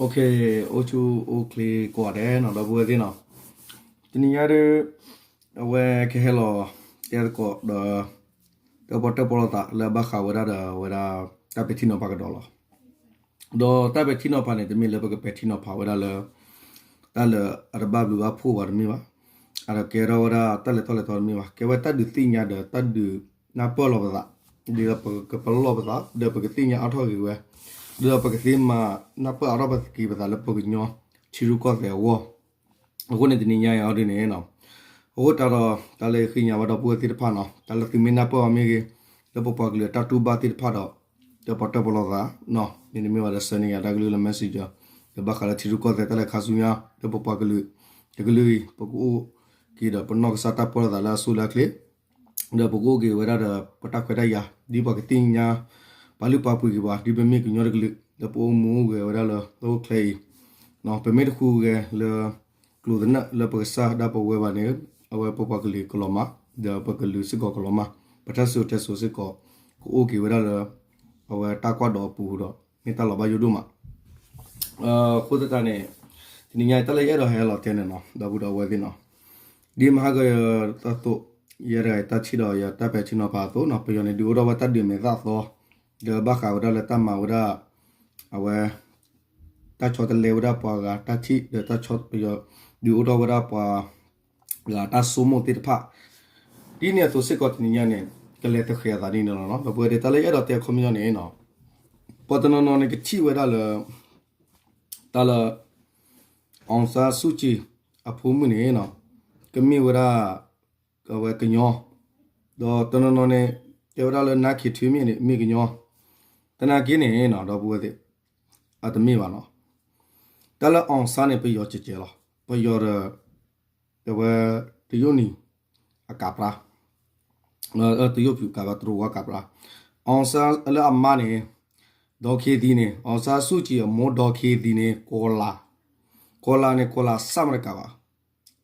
အိၣ်ဆူၣ်အိၣ်ချ့ကိးဂၤဒဲးနီၤ ဒီပုၢ်ဝဲၢ်သ့ၣ်နီၤ, တနံၤညါဒီး အဝဲကဟဲလီၤတဲသကိးဒီး တၢၣ်ပီၣ်တၢၣ်ပီၣ်လိာ်သးလၢဘၣ်ဃးဝဲဒၣ်ဒီးအဝဲဒၣ် တၢ်ပဲာ်ထံနီၤဖးကဒီးလီၤ. ဒီးတၢ်ပဲာ်ထံနီၤဖးန့ၣ် တမ့ၢ်လၢပကပဲာ်ထံနီၤဖးဝဲဒၣ်လၢ တၢ်လၢအတဘၣ်ဘျုးဘၣ်ဖှိၣ်ဘၣ်တမ့ၢ်ဘၣ်. အတကဲထီၣ်ဝဲဒၣ်တၢ်လဲၤထီၣ်လဲၤထီတမ့ၢ်ဘၣ်. ကဲဝဲတၢ်ဒုးသ့ၣ်ညါဒီးတၢ်ဒုးနၢ်ပၢၢ်လီၤပသး, ဒ်သိးပကပလီၢ်ပသး ဒီးပကသ့ၣ်ညါအါထီၣ်ဂ့ၤဝဲ, ဒ်သိးပကသ့မၤနၢ်ပၢၢ်အါထီၣ်ပသးက့ၤပသးလၢပကညီထံရူၢ်ကီၢ်သဲးအဂီၢ်. အဃိန့ၣ်တနံၤညါအံၤအီၤဒ်န့ၣ်နီၤ, အဃိတၢ်ဒီး တၢ်လၢယဃ့ညါဘၣ်ဒီပုၢ်ဝဲၢ်သ့ၣ်တဖၣ်နီၤ, တၢ်လၢသုမ့ၢ်နၢ်ပၢၢ်အီၤမ့ၢ်ဂ့ၤ, လၢပပှၤကလုာ်အတၢ်တူၢ်ဘၣ်သ့ၣ်တဖၣ်ဒီး တၢၣ်ပီၣ်တၢၣ်ပီၣ်လိာ်သး, မ့တမ့ၢ်ဘၣ်ဒီး ဆၢန့ၢ်ယၤတၢ်ကလုၢ်လၢ messenger, ဒီးဘၣ်ဃးလၢထံရူၢ်ကီၢ်သဲးတၢ်လဲၤခါဆူညါ လၢပပှၤကလုာ် တကလုာ်အံၤ ပကအိၣ်က့ၤဒီးပနီၢ်ကစၢ်တၢ်ပၢၢ်လိာ်သးလၢအဆိလၢအချ့ ဒီးပကအိၣ်က့ၤဝဲဒၣ်ဒီး ပတၢ်ခွဲးတၢ်ယာ် ဒ်ပှၤကသ့ၣ်ညါ ပာ်လုၢ်ပာ်ပှ့ၤက့ၤပှၤ ဒ်ပမ့ၢ်ကညီတကလုာ် ဒီးပအိၣ်မူအိၣ်ဂဲၤဝဲဒၣ်လၢ တအိၣ်ချ့အံၤ, ပမ့ၢ်တဃုဂဲၤလၢ ကျိၤသနၢၣ်လၢပကစၢ်ဒၣ်ပဝဲဘၣ်န့ၣ် အဝဲပပှၤကလုာ်ကလီၤမၢ်, ဒီးပကလုာ်စ့ၢ်ကီးကလီၤမၢ်, ပတၢ်စံၣ်စိၤတဲစိၤစ့ၢ်ကီး ကအိၣ်က့ၤဝဲဒၣ်လၢ အဝဲတၢ်ကွၢ်ဒီးအပူၤဒီး မ့ၢ်တၢ်လီၤဘၣ်ယိၣ်ဒိၣ်မး. အဃိသတးန့ၣ် တနံၤညါအံၤတၢ်လၢယအဲၣ်ဒိးဟဲလီၤတဲန့ၣ်နီၤ ဒီပုၢ်ဒီဝဲၢ်သ့ၣ်နီၤ, ဒ်မဟါကတၢၢ်အသိး ယဲတဂၤအံၤတၢ်ထံၣ်ဒီးယတၢ်ပဲာ်ထံနီၤဖးအသိးနီၤ ပယီၤန့ၣ်ဒုးအိၣ်ထီၣ်ဝဲတၢ်ဒုးမဲာ်သၣ်သီ ဒီးဘၣ်ဃးဝဲဒၣ်လၢတၢ်မၤဝဲဒၣ် အဝဲ တၢ်ဆီတလဲဝဲဒၣ်ပှၤဂၤတၢ်ထံၣ် ဒီးတၢ်ဆီပယီၤ ဒုးအိၣ်ထီၣ်ဝဲဒၣ်ပှၤ ဂၤတၢ်ဆိကမိၣ်သ့ၣ်တဖၣ် ဒ်န့ၣ်အသိးစ့ၢ်ကီးတနံၤညါန့ၣ် ကလဲၤသဃဲၤအသးဒ်န့ၣ်လီၤနီၤ ဒီပုၢ်ဝဲၢ်သ့ၣ် တၢ်လၢယအဲၣ်ဒိးတဲအခီပညီန့ၣ်နီၤ ပှၤတနီၤနီၤန့ၣ်ကထံၣ်ဝဲဒၣ်လၢ တၢ်လၢ အောင်ဆန်းစုကြည် အဖိမုၣ်န့ၣ်နီၤ ကမ့ၢ်ဝဲဒၣ် အဝဲကညီ ဒီးတနီၤနီၤန့ၣ် တဲဝဲဒၣ်လၢ နန်းခင်ထွေးမြင့် န့ၣ် မ့ၢ်ကညီ သနာ်က့န့ၣ်နီၤ ဒီပုၢ်ဝဲၢ်သ့ၣ် အတမ့ၢ်ဘၣ်နီၤ တၢ်လၢ အောင်ဆန်း န့ၣ် ပယီၤကဲးကဲးလီၤ ပယီၤဒီး အဝဲ တရုတ်နံၤ အကးပြါ တရုတ်ဖြူ ကးပြါ တရူးဝါကးပြါ အောင်ဆန်း လၢအမါန့ၣ် ဒေါ်ခင်သီ န့ၣ် အောင်ဆန်းစုကြည် အမိၢ် ဒေါ်ခင်သီ န့ၣ် ကီၤလၤ ကီၤလၤန့ၣ် ကီၤလၤစၢ်မတကးဘၣ်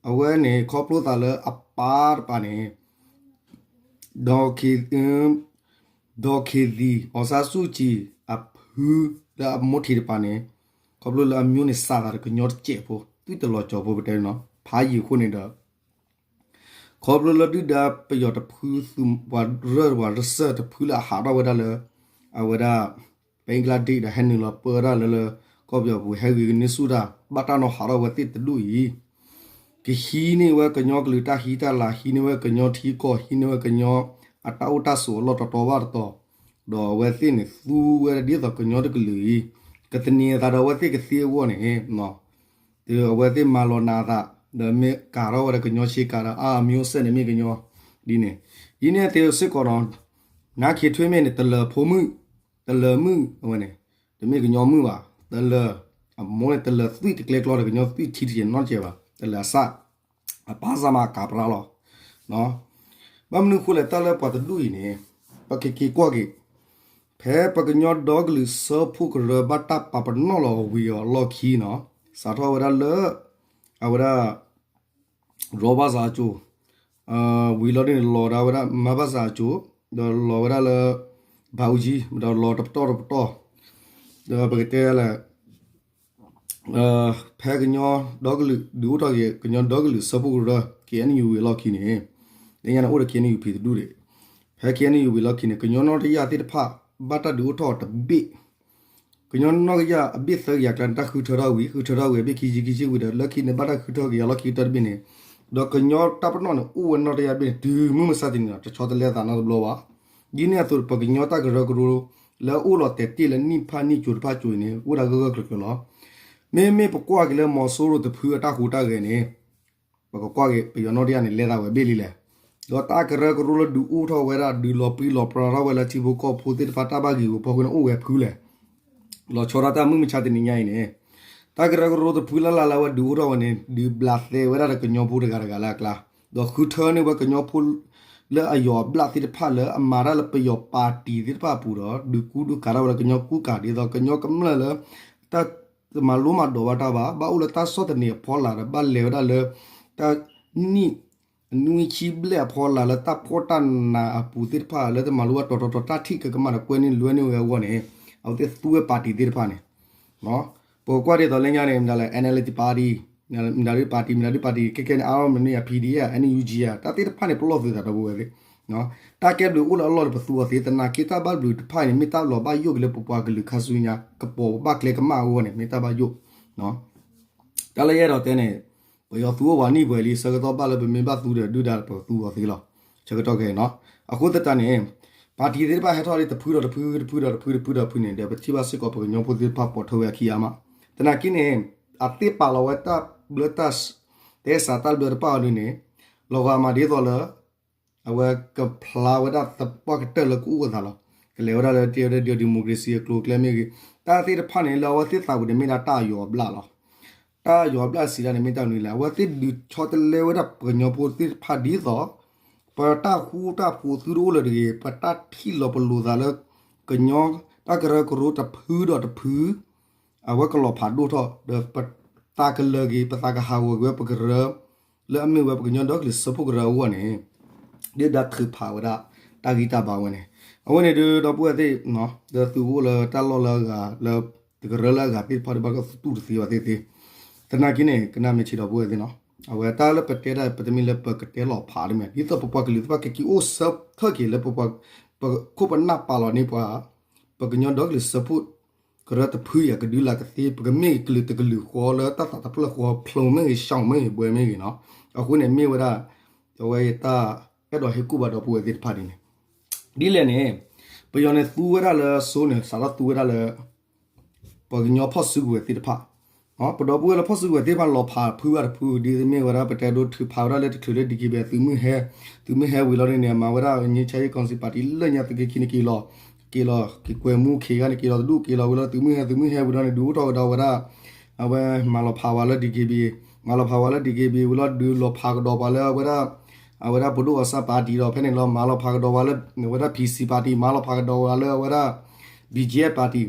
အဝဲန့ၣ် ခီဖျိသးလၢအပၢ်တပၤန့ၣ် ဒေါ်ခင်သီ ဒေါ်ခင်သီ အောင်ဆန်းစုကြည် အဖု လၢအမိၢ်ထံးတပၤန့ၣ် ခီဖျိလၢအမျိုးန့ၣ်စးသးဒီးကညီတစဲးဖိ သွံၣ်တလီၤကၠီၤဖိပတဲနီၤ ဖးယံာ်အဃိန့ၣ်ဒီး ခီဖျိလၢဒုၣ်ဒါပယီၤတဖု သုးပှၤရၢၢ်ပှၤရစၢၢ်တဖုလၢအဟးထီၣ်ဝဲဒၣ်လၢ အဝဲဒၣ် ဘင်္ဂလားဒေ့ရှ် ဒီးဟဲနုာ်လီၤပၢဝဲဒၣ်လၢလၢ ကီၢ်ပယီၤပူၤ ဟဲဂ့ၤကန့ၢ်ဆူၣ်တၢ် ဘၣ်တၢ်နီၣ်ဟးထီၣ်ဝဲသ့ၣ်တဒူၣ်အံၤ ကဟံးန့ၢ်ဝဲကညီကလုာ်တၢ်ဟံးတၢ်လၤ ဟံးန့ၢ်ဝဲကညီထံကီၢ် ဟံးန့ၢ်ဝဲကညီအတၢ်အိၣ်တၢ်ဆိးအလီၢ်တတီဘၣ်တတီ ဒီးအဝဲသ့ၣ်န့ၣ် သူဝဲဒၣ်ဒ်သိးကညီတကလုာ်အံၤ ကသန့ၤအသးဒီးအဝဲသ့ၣ်ကသ့အဂီၢ်န့ၣ် အဝဲသ့ၣ်မၤလီၤနးအသး ဒီးမ့ၢ်ကးထီၣ်ဝဲဒီးကညီဆ့ကၤဒီး အါ အမျိုးဆက် န့ၣ်မ့ၢ်ကညီ ဒ်န့ၣ် ဒ်န့ၣ်အသိးစ့ၢ်ကီးနီၤ နန်းခင်ထွေးမြင့် န့ၣ် တလၢၤဖိမုၣ် တလၢၤမုၣ် အဝဲန့ၣ် တမ့ၢ်ကညီမုၣ်ဘၣ် တလၢၤ အမိၢ်န့ၣ် တလၢၤသွံၣ်တကျဲကျီဒီး ကညီသွံၣ်ထံတစဲးနီတစဲးဘၣ် တလၢၤအစၢ် အပၢ်စၢ်မၤကးပြါလီၤ ဘၣ်မနုၤအဃိလဲၣ် တၢ်လၢပှၤတဒူၣ်အံၤန့ၣ် ပကက့ၤကွၢ်က့ၤ ဖဲပကညီဒီကလုာ်စၢဖှိၣ်ကရၢဘၣ်တၢ်ပာ်ပနီၣ်လီၤဝံၤအလီၢ်ခံနီၤ စးထီၣ်ဝဲဒၣ်လၢ အဝဲဒၣ် ရီဘၣ်စၢ်အစိၤ ဝံၤလီၤဒ်န့ၣ် လီၤဒၣ်ဝဲဒၣ် မၤဘၣ်စၢ်အစိၤ ဒီးလီၤဝဲဒၣ်လၢ ဘၣ်အူကၠံ ဒီးလီၤတပတီၢ်တပတီၢ် ဒီးပကတဲလဲၣ် ဖဲကညီဒီကလုာ် ဒုးအိၣ်ထီၣ်က့ၤ ကညီဒီကလုာ်စၢဖှိၣ်ကရၢ KNU ဝံၤအလီၢ်ခံန့ၣ် လၢညါန့ၣ်အိၣ်ဒီး KNUP တဒူၣ်ဒံး ဖဲ KNU ဝံၤအလီၢ်ခံန့ၣ် ကညီနီၣ်တယၢ်သ့ၣ်တဖၣ် ဘၣ်တၢ်ဒုးအိၣ်ထီၣ်အီၤတဘ့ၣ် ကညီနီၣ်တယၢ်အဘ့ၣ်သၢကယၤကျါန့ၣ် တၢ်ဃုထၢထီၣ်ဝံၤ ဃုထၢထီၣ်ဝံၤအဘ့ၣ်ခံဆံခံဆံဝံၤဒီး လၢခံန့ၣ် ဘၣ်တၢ်ဃုထၢက့ၤအလီၢ်ခံကတၢၢ်တဘ့ၣ်န့ၣ် ဒီးကညီတၢ်ပနီၣ်န့ၣ် အိၣ်ဝဲနီၣ်တယၢ်ဘ့ၣ်န့ၣ် တုၤမုၢ်မဆါတနံၤန့ၣ် တဆီတလဲအသးနီတဘျီဘၣ်. ဒ်န့ၣ်အသိး ပကညီတၢ်ကရၢကရိ လၢအအိၣ်လီၤတဲာ်တ့ၢ်လၢနံၣ်ဖးနံၣ်ကၠိၤတဖၣ်ကၠိၤအံၤန့ၣ် အိၣ်ဒၣ်ဂၢၢ်ဂၢၢ်ကျၢၤကျၢၤလီၤ. မ့မ့ၢ်ပကွၢ်က့ၤလၢမီၤစိရိၤတဖုအတၢ်ဟူးတၢ်ဂဲၤန့ၣ် ပကကွၢ်က့ၤ ပယီၤနီၣ်တယၢ်န့ၣ် လဲၤသးဝဲဘ့ၣ်လံလဲၣ်. ဒီးတၢ်ကရၢကရိလၢဒုးအိၣ်ထီၣ်ဝဲဒၣ် ဒုးလီၤပြံလီၤပြါထီၣ်ဝဲလၢထံဖိကီၢ်ဖိသ့ၣ်တဖၣ်တၢ်ဘၣ်ဂံၢ်ဂူာ်ဖီခိၣ်န့ၣ် အိၣ်ဝဲဖုလဲၣ်. လီၤဆီဒၣ်တၢ်မုၢ်မဆါတနံၤညါအံၤန့ၣ် တၢ်ကရၢကရိတဖုလၢ်လၢ်လၢအဝဲဒုးအိၣ်ထီၣ်ဝဲန့ၣ် ဒုးဘျးသဲဝဲဒၣ်ဒီးကညီဖိတဂၤတဂၤလၢအကျါ, ဒီးဃုထၢန့ၢ်ဝဲကညီဖိ လၢအယီၤအဘျၣ်သ့ၣ်တဖၣ်လၢအမၤတၢ်လၢပယီၤပၣ်တံၣ်သ့ၣ်တဖၣ်အပူၤဒီး ဒုးကူဒုးကၤထီၣ်ဝဲလၢကညီကူကၤ ဒ်သိးကညီကမျၢၢ်လၢ တၢ်တမၤလိမၤဒိးဘၣ်တၢ်ဘၣ်, ဘၣ်အိၣ်လၢတၢ်ဆီၣ်သနံးအဖီလာ်ဒီး ဘၣ်လဲၤဝဲဒၣ်လၢ တၢ်နံၣ် နွံဆံဘျဲၣ်အဖီလာ်လၢတၢ်ဖှီၣ်တၢ်နးအပူၤသ့ၣ်တဖၣ် လၢတမၤလိဘၣ်တီၤတီၤတီၤ တၢ်ထံၣ်ကကမၣ်ဒီးကွဲန့ၢ်လွဲန့ၢ်ဝဲအဂီၢ်န့ၣ် အဝဲသ့ၣ်သူဝဲပၣ်တံၣ်သ့ၣ်တဖၣ်န့ၣ် ပကွၢ်ဒ်သိးလၢညါန့ၣ် မတၤလဲၣ် NLD party, မတၤဒု party, မတၤဒု party ခဲခဲန့ၣ် အါမနုၤ PDF, NUG တၢ်သ့ၣ်တဖၣ်န့ၣ် ပလီၢ်သုသးဒီပုၢ်ဝဲၢ်သ့ၣ်, တၢ်ကဲဘျုးအိၣ်လၢအလီၢ်န့ၣ် ပသူအီၤသ့, သနာ်က့တၢ်ဘၣ်ဘျုးတဖၣ်န့ၣ် မ့ၢ်တၢ်လီၤဘၣ်ယိၣ်က့ၤလၢပပှၤကလုာ်ခါဆူညါ ကပိာ်ဘၣ်ကျဲကမၣ်အဂီၢ်န့ၣ် မ့ၢ်တၢ်ဘၣ်ယိၣ် တၢ်လၢယအဲၣ်ဒိးတဲန့ၣ် ပယီၤသူအိၣ်ပှၤနံၣ်ပှဲၤလံ ဆၢကတီၢ်ဘၣ်လၢပမ့ၢ်ဘၣ်သူဒီးဒုၣ်ဒါပကသူအီၤသ့လီၤ. ဆၢကတီၢ်ခဲအံၤနီၤ, အဃိသတးန့ၣ် party သ့ၣ်တဖၣ်ဟဲထီၣ်လံ တဖုဒီးတဖု တဖုဒီးတဖု တဖုဒီးတဖုန့ၣ် ဒီးပထံၣ်ဘၣ်စ့ၢ်ကီးပှၤကညီဖိသ့ၣ်တဖၣ်ပိာ်ထွဲဝဲအခံအါမး, သနာ်က့န့ၣ် အသ့ၣ်ပာ်လီၤဝဲတၢ်ဘျၢတၢ် တဲစးတၢ်ဘျၢတဖၣ်အီၤဒ်န့ၣ် လီၤဂာ်မးဒ်သိးလၢ အဝဲကဖျါဝဲဒၣ်သပှၢ်ကတၢၢ်လၢကအိၣ်အသးလီၤ. ကလဲၤဝဲဒၣ်လၢတဲဝဲဒၣ် democracy အကျိၤအကျဲမ့ၢ်ဂ့ၤ, တၢ်သ့ၣ်တဖၣ်န့ၣ် လၢအဝဲသ့ၣ်သးပူၤန့ၣ်မ့ၢ်ဒၣ်တၢ်ယွၤအဘျၣ်လီၤ. တၢ်ယွၤအဘျၣ်စံးဒၣ်န့ၣ်မ့ၢ်တၢ်မနုၤလဲၣ်, အဝဲသ့ၣ်ဒုးဆီတလဲဝဲဒၣ်ပှၤကညီဖိသ့ၣ်တဖၣ်ဒ်သိး ပတၢ်ဃူတၢ်ဖိးသုတအိၣ်လၢၤတဂ့ၤ, ပတၢ်ထံၣ်လီၤပလိာ်သးလၢ ကညီတၢ်ကရၢကရိတဖုဒီးတဖု အဝဲကလီၤဖးဒိၣ်ထီၣ် ဒီးပသးကလၢၤက့ၤ ပသးကဟးဂီၤက့ၤဝဲပကရၢ လၢအမ့ၢ်ဝဲပကညီဒီကလုာ်စၢဖှိၣ်ကရၢအဂီၢ်န့ၣ် ဒုၣ်ဒါထုးဖးဝဲဒၣ်တၢ်ဂံၢ်တၢ်ဘါဝဲန့ၣ်, အဝဲန့ၣ်ဒုးဒီပုၢ်ဝဲၢ်သ့ၣ် ဒီးသုကအိၣ်လၢတၢ်လီၢ်လၢအဂၤလၢ တကရၢလၢအဂၤသ့ၣ်တဖၣ်ဒုးဘၣ်ကသူၣ်တသ့ဘၣ်သ့ၣ်သ့ၣ်, သနာ်က့န့ၣ် ကနၣ်မ့ၢ်ဆ့ဒီပုၢ်ဝဲၢ်သ့ၣ်နီၤ, အဝဲတၢ်လၢပတဲဒၣ် ပတမ့ၢ်လၢပကတဲလီၤဖးတမ့ၢ် ဒ်သိးပပှၤကလုာ်သ့ၣ်တဖၣ်ကက့ၤအိၣ်ဆၢထၢၣ်က့ၤလၢပပှၤ ပခိၣ်ပနၢ်ပာ်လီၤန့ၢ်ပှၤ ပကညီဒီကလုာ်စၢဖှိၣ် ကရၢတဖုအံၤ အကဒုးလၢကသ့ ပကမ့ၢ်ကလုာ်တကလုာ်ဃီလၢတၢ်သးတဖျၢၣ်ဃီ ဖျိးမ့ၢ်ဂ့ၤ ရှောင်မ့ၢ်ဂ့ၤ ဘှဲမ့ၢ်ဂ့ၤနီၤ, အဃိန့ၣ်မ့ၢ်ဝဲဒၣ် အဝဲတၢ်အဲၣ်ဒိးဟ့ၣ်ကူၣ်ဘၣ်ဒီပုၢ်ဝဲၢ်သ့ၣ်တဖၣ်ဒ်န့ၣ်, ဒ်လဲၣ်န့ၣ် ပယီၤန့ၣ်သူဝဲဒၣ်လၢစိန့ၣ် စးထီၣ်သူဝဲဒၣ်လၢ ပှၤကညီဖီၣ်စုကဝဲၤသ့ၣ်တဖၣ်, ပဒီပုၢ်ဝဲၢ်လၢဖီၣ်စုကဝဲၤသ့ၣ်တဖၣ်လီၤဖးဖုဘၣ်တဖု ဒ်မ့ၢ်ဝဲဒၣ်ပတဲဒိထုးဖးဝဲဒၣ်လၢတချုးလၢ DKBA သုးမုၢ်ဟဲ, သုးမုၢ်ဟဲဝံၤလီၤန့ၣ် မၤဝဲဒၣ် ငြိမ်းချမ်းရေးကောင်စီ party လၢညါသုးက့ခံန့ၣ်က့ၤလီၤ, က့ၤလီၤ က့ၤကွဲမူခံဂၤန့ၣ် က့ၤလီၤတဒူၣ် က့ၤလီၤဝံၤလီၤ သုးမုၢ်ဟဲ သုးမုၢ်ဟဲဝံၤလီၤန့ၣ် ဒုးအိၣ်ထီၣ်ကဒီးဝဲဒၣ် အဝဲမၤလီၤဖးဝဲလၢ DKBA, မၤလီၤဖးဝဲလၢ DKBA ဝံၤလီၤ ဒုးလီၤဖးကဒီးပှၤလၢအဝဲဒၣ် အဝဲဒၣ်ပဒိၣ်အီၣ်ဆၣ် party ဒီး ဖဲန့ၣ်လီၤ မၤလီၤဖးကဒီးဝဲလၢ အဝဲဒၣ် PC party, မၤလီၤဖးကဒီးဝဲလၢအဝဲဒၣ် BGF party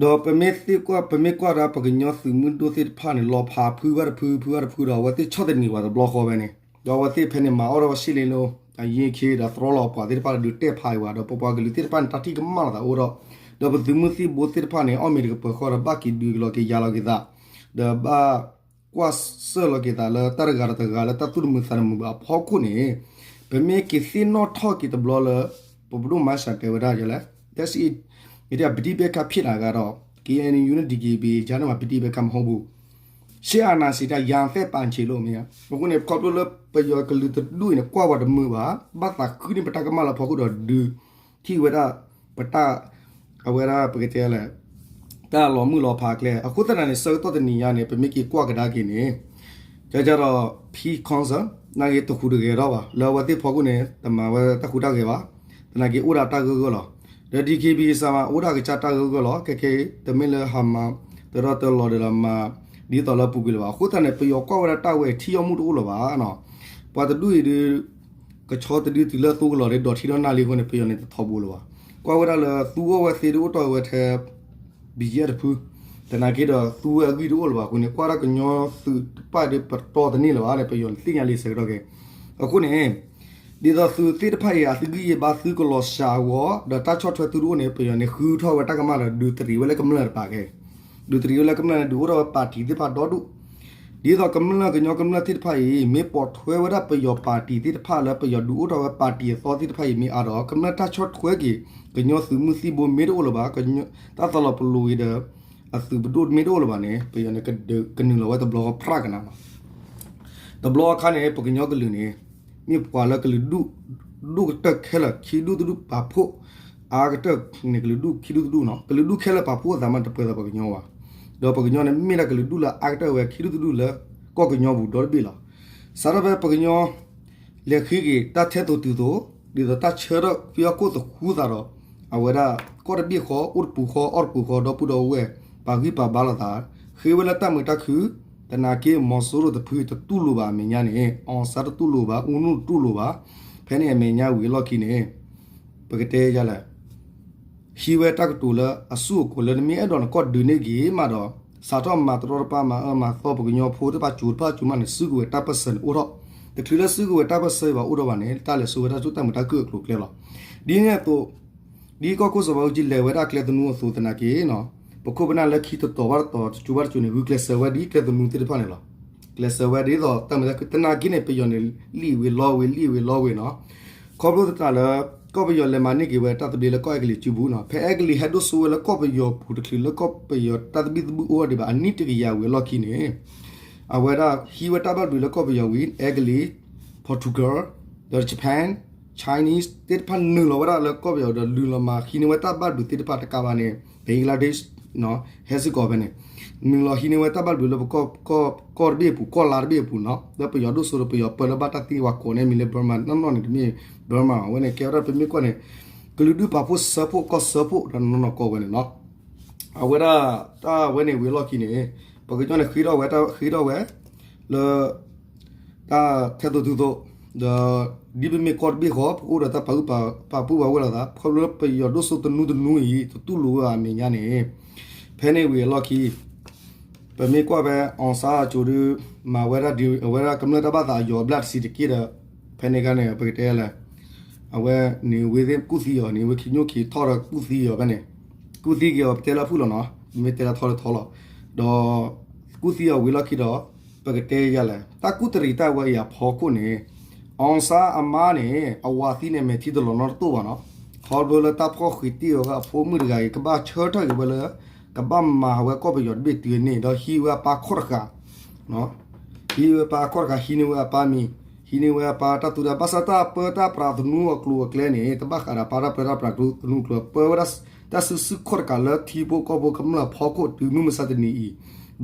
ဒီးပမ့ၢ်သ့ၣ်ကွၢ် ပမ့ၢ်ကွၢ်ဒၣ်ပကညီသုးမုၢ်ဒိၣ်သ့ၣ်တဖၣ်န့ၣ် လီၤဖးဖုဘၣ်တဖု ဖုဘၣ်တဖုဒီး အဝဲသ့ၣ်ဆီၣ်သနံးဝဲတဘျီဃီဝဲန့ၣ်, ဒီးအဝဲသ့ၣ်ဖဲန့ၣ် မၤအီၣ်ထီၣ်ဝဲရှ့လ့လိ အယ့ၢ်ခ့ဒီး သြီလီၤပှၤသ့ၣ်တဖၣ်ဒီး ဒုးတဲဖးအံၤဝဲ ဒီးပပှၤကလုာ်သ့ၣ်တဖၣ်န့ၣ် တၢ်ထံၣ်ကမၣ်လိာ်သးအိၣ်ထီၣ်, ဒီးပသုးမုၢ်သံၣ်ဘိသ့ၣ်တဖၣ်န့ၣ် အီၣ်မ့ၤတကပၤဃီဒီး ဘၣ်က့ၤဒုးကလီၤက့ၤယၤလီၤက့ၤသး, ဒီးဘၣ်ကွၢ်ဆၢၣ်လီၤက့ၤသးလၢတၢ်တဂၤဒီးတဂၤလၢတၢ်သူၣ်တမုာ်သးတမုာ်ဘၣ်အဖီခိၣ်န့ၣ်, ပမ့ၢ်က့ၤသ့ၣ်နီၣ်ထီၣ်က့ၤတဘျီလၢ ပပဒိၣ်မၤစၢၤတဲဝဲဒၣ်ယလဲၣ်, တၢ်စံး မ့ၢ်တဲ ပဋိပက္ခဖြစ်တာကတော့ KNU နဲ့ DKBA ကြားထဲမှာ ပဋိပက္ခမဟုတ်ဘူး, စစ်အာဏာရှင်က ရန်အသက်ပန်ချေလို့ မ့ၢ်ဧါ. အဃိန့ၣ် ခီဖျိလၢပယီၤကလုာ်တဒူၣ်အံၤန့ၣ် ကွၢ်ဝဲတမုာ်ဘၣ်, ဘၣ်သးခုန့ၢ်ပတၢ်ကမၣ်လၢအဖီခိၣ်ဒီးဒုး ထံၣ်ဝဲဒၣ် ပတၢ် အဝဲဒၣ်ပကတဲလဲၣ် တၢ်လီၤမုၢ်လီၤဖးကျဲ အဃိသတးန့ၣ် ဆၢကတီၢ်တနံၤညါန့ၣ် ပမ့ၢ်က့ၤကွၢ်ကဒါက့ၤန့ၣ် ကကဒီး ဖံခီစၢၣ် နာ်က့တဟူးတဂဲၤထီၣ်ဘၣ် လၢအဝဲသ့ၣ်ဖီခိၣ်န့ၣ် တမၤဝဲတၢ်ဟူးတၢ်ဂဲၤဘၣ်, သနာ်က့အိၣ်ဒၣ်တၢ်ဂၢၢ်ဂၢၢ်လီၤ. ဒီး DKBA စးမး အိၣ်ဒၣ်ကစၢ်တၢ်ဂၢၢ်ဂၢၢ်လီၤ. ခဲခဲ တမ့ၢ်လၢဟးမၤ တရီတလီၤဒီးလၢမၤ ဒ်သိးလၢပူၤကွံာ်လၢၤဘၣ်. အဃိသတးန့ၣ် ပယီၤကွၢ်ဝဲဒၣ်တၢ်ဝဲအံၤ ထံၣ်အီၣ်မူတအိၣ်လၢၤဘၣ်နီၤ. ပှၤတဒူၣ်အံၤဒုး ကဆီတဒုတုၤလၢသိကလီၤဒီး ဒိးထံထီၣ်နၢ်လံအဃိန့ၣ် ပယီၤန့ၣ်တထီဘိလၢၤဘၣ်. ကွၢ်ဝဲဒၣ်လၢသူအီၣ်ဝဲသ့ဒုးအိၣ်ထီၣ်ဝဲထဲ ဘံယဲၢ်တဖု, သနာ်က့ဒီးသူဝဲအဂံၢ်တအိၣ်လၢၤဘၣ်အဃိန့ၣ် ကွၢ်ဒၣ်ကညီသုးတဖၣ်ဒီးပတီၢ်တန့ၢ်လၢၤဘၣ်န့ၣ် ပယီၤန့ၣ်သ့ၣ်ညါလံဆၢကတီၢ်ခဲအံၤ. အဃိန့ၣ် ဒ်သိးသုးသ့ၣ်တဖၣ်အံၤ အသုးဂံၢ်ယဲၢ်ဘါသုကလီၤစှၤအဂီၢ် ဒီးတၢ်ဆီၣ်ထွဲသုတအိၣ်န့ၣ် ပယီၤန့ၣ်ဃုထီၣ်ဝဲတၢ်ကမၣ်ဒီး ဒုးတရံးဝဲလၢကမျၢၢ်တပၤခဲအံၤ, ဒုးတရံးဝဲလၢကမျၢၢ်န့ၣ် ဒုးအိၣ်ထီၣ်ဝဲပၣ်တံၣ်သ့ၣ်တဖၣ်ဒီဒူၣ် ဒ်သိးကမျၢၢ်ကညီကမျၢၢ်သ့ၣ်တဖၣ်အံၤ မ့ၢ်ပိာ်ထွဲဝဲဒၣ်ပယီၤပၣ်တံၣ်သ့ၣ်တဖၣ်လၢပယီၤဒုးအိၣ်ထီၣ်ဝဲပၣ်တံၣ်အသီသ့ၣ်တဖၣ်အံၤမ့ၢ်အါဒီး ကမျၢၢ်တၢ်ဆီၣ်ထွဲက့ၤ ကညီသုးမုၢ်သံၣ်ဘိမ့ၢ်တအိၣ်လၢၤဘၣ်, တၢ်သးလီၤပလိာ်ဂ့ၤဒီး အသုးပဒိၣ်မ့ၢ်တအိၣ်လၢၤဘၣ်န့ၣ် ပယီၤန့ၣ်ကဒုးကနုာ်လီၤဝဲတဘျီဃီဖြးကနၤလီၤ. တဘျီအခါန့ၣ် ပကညီကလုာ်န့ၣ် မ့ၢ်ပှၤလၢကလုာ်ဒူၣ် ဒိၣ်ကတၢၢ်ခဲလၢာ် ခံဒူၣ်တဒူၣ်ပာ်ဖှိၣ် အါကတၢၢ်န့ၣ် ကလုာ်ဒူၣ်ခံဒူၣ်တဒူၣ်နီၤ, ကလုာ်ဒူၣ်ခဲလၢာ်ပာ်ဖှိၣ်အသးမးတပှဲၤသးပှၤကညီဘၣ်. ဒီးပှၤကညီန့ၣ် မ့ၢ်ဒၣ်ကလုာ်ဒူၣ်လၢအါကတၢၢ်ဝဲခံဒူၣ်တဒူၣ်လၢကီၢ်ကညီပူၤဒီတဘ့ၣ်လီၤ. စးထီၣ်ဖဲပှၤကညီ လဲၤဃ့က့ၤတၢ်ထဲသိးတုၤသိး ဒ်သိးတၢ်ဆၢထၢၣ်ဖံးအီၣ်ခိၣ်သဃူသးဒီး အဝဲဒၣ် ကီၢ်တဘ့ၣ်ဃီ အိၣ်တပူၤဃီ အီၣ်တပူၤဃီ ဒီပုၢ်ဒီဝဲၢ် ပာ်ဂံၢ်ပာ်ဘါလိာ်သး ဃ့ဝဲလၢတၢ်မုာ်တၢ်ခု သနာ်က့ မီၤစိရိၤတဖုတတူၢ်လိာ်ဘၣ်အမဲာ်ညါန့ၣ် အောင်ဆန်းတတူၢ်လိာ်ဘၣ် ဦးနုတတူၢ်လိာ်ဘၣ်. ဖဲန့ၣ်အမဲာ်ညါဝံၤအလီၢ်ခံန့ၣ် ပကတဲယလဲၣ် ဟံးဝဲတၢ်ကတိၤလၢအစူၢ်အကိၤလၢနမ့ၢ်အဲၣ်ဒိးနကီၢ်ဒုးန့ၢ်ဂ့ၤမးဒီး စးထီၣ်မၤတရီတပါ မၤအၢမၤသီပှၤကညီဖိသ့ၣ်တဖၣ် ကၠိၤတဖၣ်ကၠိၤမးန့ၣ် စုကဝဲၤတၢ်ပၢၢ်ဆၢန့ၣ်အိၣ်ထီၣ်, တချုးလၢစုကဝဲၤတၢ်ပၢၢ်ဆၢဘၣ်အိၣ်ထီၣ်ဘၣ်န့ၣ် တၢ်လဲၤဆိဝဲတၢ်စိတၢ်မုာ်တၢ်ခုၣ်အကျိၤအကျဲလီၤ. ဒ်န့ၣ်အသိး ဒ်ကီၢ်ခိၣ်စီၤဘးအူကၠံလဲၤဝဲဒၣ်ကျဲသနူအသိးသနာ်က့နီၤ, ပခိၣ်ပနၢ်လၢခံတတီၤဘၣ်တတီၤ တစိၤဘၣ်တစိၤန့ၣ် ဂုာ်ကျဲးစၢးဝဲဒ်ကျဲသနူသ့ၣ်တဖၣ်န့ၣ်လီၤ. ကျဲးစၢးဝဲဒ်သိးတၢ်မုာ်တၢ်ခုၣ် သနာ်က့န့ၣ် ပယီၤန့ၣ် လံၣ်ဝံၤလီဝံၤ လံၣ်ဝံၤလီဝံၤနီၤ. ခီဖျိသတးလၢ ကီၢ်ပယီၤလဲၤမၤန့ၢ်က့ၤဝဲတၢ်သဘျ့လၢကီၢ်အဲကလံးစုပူၤနီၤ, ဖဲအဲကလံးဟဲဒိၣ်စိဝဲလၢကီၢ်ပယီၤပူၤတချုးလၢကီၢ်ပယီၤတၢ်သဘံၣ်သဘုၣ်အိၣ်ဒံးဘၣ် အနံၣ်တကယၤဝံၤအလီၢ်ခံန့ၣ် အဝဲဒၣ်ဟံးဝဲတၢ်ဘၣ်ဘျုးလၢကီၢ်ပယီၤဝံၤ အဲကလံး Portugal ဒီး Japan, Chinese သ့ၣ်တဖၣ်နုာ်လီၤဝဲဒၣ်လၢကီၢ်ပယီၤဒီး လုၢ်လီၤမၤဟံးန့ၢ်ဝဲတၢ်ဘၣ်ဘျုးသ့ၣ်တဖၣ်တကးဘၣ်န့ၣ် Bangladesh ဟဲစ့ၢ်ကီးဖဲန့ၣ် နုာ်လီၤဟံးန့ၢ်ဝဲတၢ်ဘၣ်ဘျုးလၢပကီၢ် ကီၢ်တဘ့ၣ်အပူၤ ကီၢ်လါတဘ့ၣ်အပူၤနီၤ, လၢပယီၤဒိၣ်စိဒီးပယီၤပၢလၢဘၣ်တၢ်သံဝဲကိးန့ၢ်မံၤလၢ Burma နီၢ်နီၢ်န့ၣ်တမ့ၢ် Burma အဝဲန့ၣ်ကဲဝဲဒၣ်ပမ့ၢ်ကွၢ်န့ၣ် ကလုာ်ဒူၣ်ပာ်ဖှိၣ်စၢဖှိၣ်ကီၢ်စၢဖှိၣ်ဒီးနီၢ်နီၢ်ကီးဝဲန့ၣ်နီၤ. အဝဲဒၣ်တၢ်ဝဲန့ၣ်ဝံၤအလီၢ်ခံန့ၣ် ပှၤကညီန့ၣ်ဃ့ထီၣ်ဝဲ ဃ့ထီၣ်ဝဲလၢ တၢ်ထဲသိးတုၤသိး ဒီး ဒ်ပမ့ၢ်ကီၢ်တဘ့ၣ်ဃီ ပကအိၣ်ဒီးတၢ်ပာ်ပုၢ်ပာ်ဝဲလိာ်သး ခီဖျိလၢပယီၤဒိၣ်စိတနူတနူအံၤ တတူၢ်လိာ်ဝဲအမဲာ်ညါန့ၣ် ဖဲန့ၣ်ဝံၤအလီၢ်ခံ ပမ့ၢ်ကွၢ်ဖဲ အောင်ဆန်း အစိၤဒု မၤဝဲဒၣ်ဒ်အဝဲဒၣ်ကမျၢၢ်တၢ်ဘၣ်သးအယီၤဘျၣ်တဆံးတက့ၢ်ဒီး ဖဲန့ၣ်အခါန့ၣ် ပကတဲလဲၣ် အဝဲန့ၣ်ဝဲသ့ၣ်ကူၣ်သံအီၤန့ၣ် ဝဲခံညိၣ်ခံထီၣ်ဒီးကူၣ်သံအီၤဖဲန့ၣ် ကူၣ်သံက့ၤအီၤ ပတဲလၢအဖုၣ်လီၤနီၤ မ့ၢ်တဲလၢထီလၢထီလီၤ ဒီး ကူၣ်သံအီၤဝံၤလီၢ်ခံဒီး ပကတဲယၤလဲၣ် တၢ်ကူၣ်တရံးတၢ်ဝဲအံၤအဖီခိၣ်န့ၣ် အောင်ဆန်း အမါန့ၣ် အဝၤသံန့ၣ် မဲာ်ထံတလီၤနီတတိၢ်ဘၣ်နီၤ ခီဖျိလၢတၢ်ဖီၣ်ဃံးတ့ၢ်အီၤအဖိမုၣ်တဂၤအံၤ ကဘၣ်ဆၢထၢၣ်က့ၤဝဲလၢ ကဘၣ်မၤဝဲကီၢ်ပယီၤတဘ့ၣ်တုၤန့ၣ် ဒီးဟံးဝဲအပၢ်ခီၣ်တဃာ် ဟံးဝဲပၢ်ခီၣ်တဃာ် ဟံးန့ၢ်ဝဲအပၢ်မံၤ ဟံးန့ၢ်ဝဲအပၢ်တၢ်သူတၢ် ဘၣ်ဆၣ်တၢ်ပၢတၢ်ပြးသနူအကျိၤအကျဲန့ၣ် တဘၣ်ဃးဒီးပၢ်တၢ်ပၢတၢ်ပြးသနူအကျိၤ ပၢဝဲဒၣ်တၢ်စုဆူၣ်ခီၣ်တကးလၢထံဖိကီၢ်ဖိကမျၢၢ်အဖီခိၣ်တုၤမုၢ်မဆါတနံၤအံၤ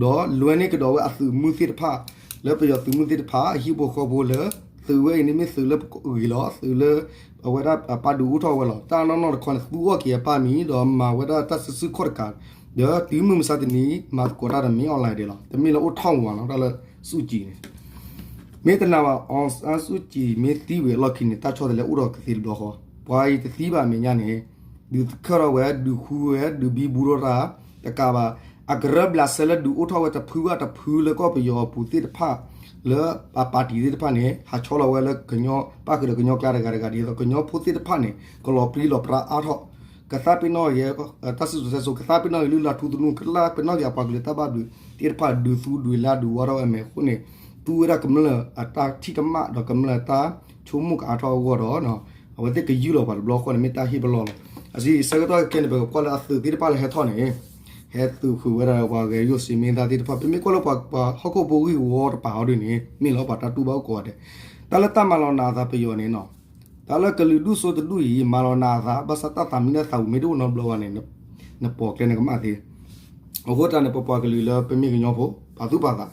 ဒီးလွဲန့ၢ်ကဒီးဝဲအသုးမုၢ်သ့ၣ်တဖၣ် လၢပယီၤသုးမုၢ်သ့ၣ်တဖၣ် အဟံၣ်ဖိဃီဖိလၢ သုးဝဲအံၤန့ၣ်မ့ၢ်သုးလၢပဂ့ၤလီၤ သုးလၢ အဝဲဒၣ်အပၢ်ဒုးအိၣ်ထီၣ်ဝဲလီၤ တၢ်နီၢ်နီၢ်တခီန့ၣ် သူအီၣ်က့ၤအပၢ်မံၤ ဒီးမၤဝဲဒၣ်တၢ်စုဆူၣ်ခီၣ်တကး ဒီးတုၤမုၢ်မဆါတနံၤ မၤသကိးတၢ်ဒီးမ့ၢ် online ဒဲးလီၤ တမ့ၢ်လၢအိၣ်ထီၣ်မူဘၣ်နီၤ တၢ်လၢ စူၣ်ကံၤန့ၣ် မ့ၢ်တနာ်ဘၣ် အောင်ဆန်းစုကြည် မ့ၢ်သံဝံၤအလီၢ်ခံန့ၣ် တၢ်ဆီတလဲအိၣ်ဒီးကသ့တဘျီဃီ ပှၤအံၤတသံဘၣ်အမဲာ်ညါန့ၣ် ဒုးခၢၣ်ထီၣ်ဝဲ ဒုးဃူဝဲ ဒုးဘံဘူထီၣ်တၢ် တကးဘၣ် အကရၢဘျးစဲလၢဒုးအိၣ်ထီၣ်ဝဲတဖုဘၣ်တဖုလၢကီၢ်ပယီၤအပူၤသ့ၣ်တဖၣ် လၢအပၣ်တံၣ်သ့ၣ်တဖၣ်န့ၣ် ဟးဆီလီၤဝဲလၢကညီ ပၣ်ဃုာ်ဒီးကညီကျါတဂၤတဂၤဒ်သိး ကညီဖိသ့ၣ်တဖၣ်န့ၣ် ကလီၤပြံလီၤပြါအါထီၣ် ကသးပ့ၤနီၣ်ဂ့ၤ တၢ်စံၣ်စိၤတဲစိၤ ကသးပ့ၤနီၣ်ဂ့ၤလုၢ်လၢ်ထူသနူ ကသးပ့ၤနီၣ်ဂ့ၤအပှၤကလုာ်တၢ်ဘၣ်ဘျုးသ့ၣ်တဖၣ် ဒုးသူဒုးလါဒုးဝါထီၣ်ဝဲအမဲာ်အဃိန့ၣ် သူဝဲဒၣ်ကမျၢၢ်အတၢ်ထံၣ်ကမၣ်ဒီးကမျၢၢ်တၢ်ဆိကမိၣ်ကအါထီၣ်အဂီၢ်ဒီး အဝဲသ့ၣ်ကယူၢ်လီၤပှၤတဘျီဃီန့ၣ် မ့ၢ်တၢ်ဟ့ၣ်ပလီၢ်လီၤ. အဆံဆၢကတီၢ်ခဲန့ၣ် ပကကွၢ်လၢအသုးသ့ၣ်တဖၣ်လၢဟဲထီၣ်န့ၣ် ဟဲသုးဃုာ်ဝဲဒၣ်ပှၤဂဲၤယိၣ်စ့မ့ၢ်သၣ်သ့ၣ်တဖၣ် ပမ့ၢ်ကွၢ်လၢပှၤဟီၣ်ခိၣ်ဖိဂံၢ်ဝီတပၤအီၤဒ်န့ၣ် မ့ၢ်လီၤပှၤတၢ်တူၢ်ဘၣ်အိၣ်ကိးဂၤဒဲး တၢ်လၢတၢ်မၤလီၤနာ်အသးပယီၤန့ၣ်နီၤ တၢ်လၢကလုာ်ဒူၣ်စိတဒူၣ်အံၤ မၤလီၤနာ်အသး ဘၣ်ဆၣ်တၢ်သးမံတၢ်သးဝံၤမ့ၢ်တအိၣ်နီတဘျီဘၣ်န့ၣ် နပိာ်ကျဲန့ၣ်ကမၣ်သ့ အဃိတၢ်န့ၣ် ပပှၤကလုာ်လၢပမ့ၢ်ကညီဖိ ပာ်သူၣ်ပာ်သး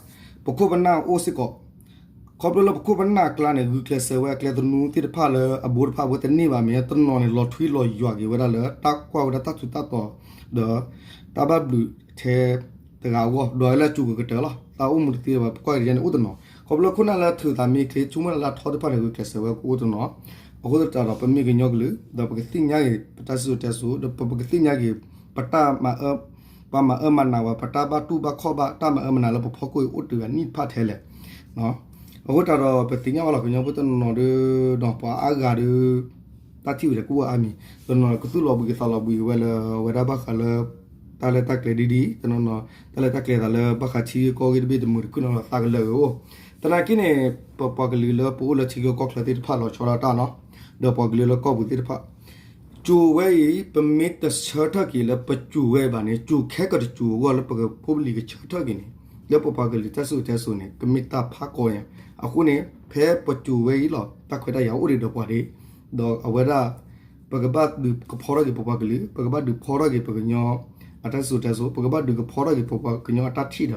ပခိၣ်ပနၢ်အိၣ်စ့ၢ်ကီး ခီဖျိလၢပခိၣ်ပနၢ်အကျါန့ၣ် ဂုာ်ကျဲးစၢးဝဲအကျဲသနူသ့ၣ်တဖၣ်လၢအဘိတဖၣ်အဝဲတန့ၢ်ဘၣ်မ့ၢ် တနီၤန့ၣ် လီၤထွံလီၤယွၤက့ၤဝဲဒၣ်လၢ တၢ်ကွၢ်ဝဲဒၣ်တၢ်ထူးတၢ်တီၤ ဒီး တၢ်ဘၣ်ဘျုးထဲတဂၤအဂီၢ် ဒီးလၢအစူၤကကတၢၢ်လီၤ တၢ်အိၣ်မူတသ့ဘၣ် ပကွၢ်က့ၤန့ၣ်အိၣ်တနီၤ ခီဖျိခိၣ်နၢ်လၢထုးသးမ့ၢ်ချ့ ဆိကမိၣ်လၢအထီသ့ၣ်တဖၣ်န့ၣ် ဂုာ်ကျဲးစၢးဝဲကအိၣ်တနီၤ အဃိသတးဒီး ပမ့ၢ်ကညီကလုာ် ဒီးပကသ့ၣ်ညါက့ၤ ပတၢ်စံၣ်စိၤတဲစိၤ ဒီးပကသ့ၣ်ညါက့ၤ ပတၢ် ပှၤမၤအၢမၤနးဝဲ ပတၢ်ဘၣ်တူၢ်ဘၣ်ခီၣ်ဘၣ် တၢ်မၤအၢမၤနးလၢပဖီခိၣ်အံၤအိၣ်တဂၤနံၣ်တဖၣ်ထဲလဲၣ် အဃိတၢ်ဒီး ပသ့ၣ်ညါဘၣ်လီၤ ကညီဖိတနီၤနီၤဒီး ပှၤအါဂၤဒီး တၢ်ထံၣ်ဝဲဒၣ်ကအိၣ်အါမံၤ တနီၤနီၤကသူၣ်လီၤဘှံးကသးလီၤဘှံးဝဲလၢ အဝဲဒၣ်ဘၣ်ဃးလၢ တၢ်လဲၤတၢ်ကျဲၤဒ်ဒ် တနီၤနီၤ တၢ်လဲၤတၢ်ကျဲၤသးလၢဘၣ်ဃးထံဂ့ၢ်ကီၢ်ဂ့ၢ်တဘ့ၣ်တမုာ်တခုၣ်နီၤလီၤသးကလၢာ်ဂ့ၤအိၣ် သနာ်က့န့ၣ် ပပှၤကလုာ်လၢပအိၣ်လၢထံဂ့ၢ်ကီၢ်ချၢသ့ၣ်တဖၣ်လီၤဆီဒၣ်တၢ်နီၤ ဒီးပှၤကလုာ်လၢကီၢ်ပူၤသ့ၣ်တဖၣ် စိၤဝဲအံၤ ပမ့ၢ်တဆၢထၢၣ်က့ၤလၢပစိၤဝဲဘၣ်န့ၣ် စိၤခဲကတစိၤအဂီၢ်လၢပကဖိပလံၤကဆၢထၢၣ်က့ၤန့ၣ် လၢပပှၤကလုာ်တၢ်စံၣ်စိၤတဲစိၤန့ၣ် ကမ့ၢ်တၢ်ဖးကီညါ အဃိန့ၣ် ဖဲပစိၤဝဲအံၤလီၤ တၢ်ခွဲးတၢ်ယာ်အိၣ်ဒံးဒီးပှၤဒံး ဒီးအဝဲဒၣ် ပကဘၣ်ဒုးကဖီထီၣ်က့ၤပပှၤကလုာ် ပကဘၣ်ဒုးဖီထီၣ်က့ၤပကညီ အတၢ်စံၣ်စိၤတဲစိၤ ပကဘၣ်ဒုးကဖီထီၣ်က့ၤပပှၤကညီအတၢ်ထံၣ်ဒီး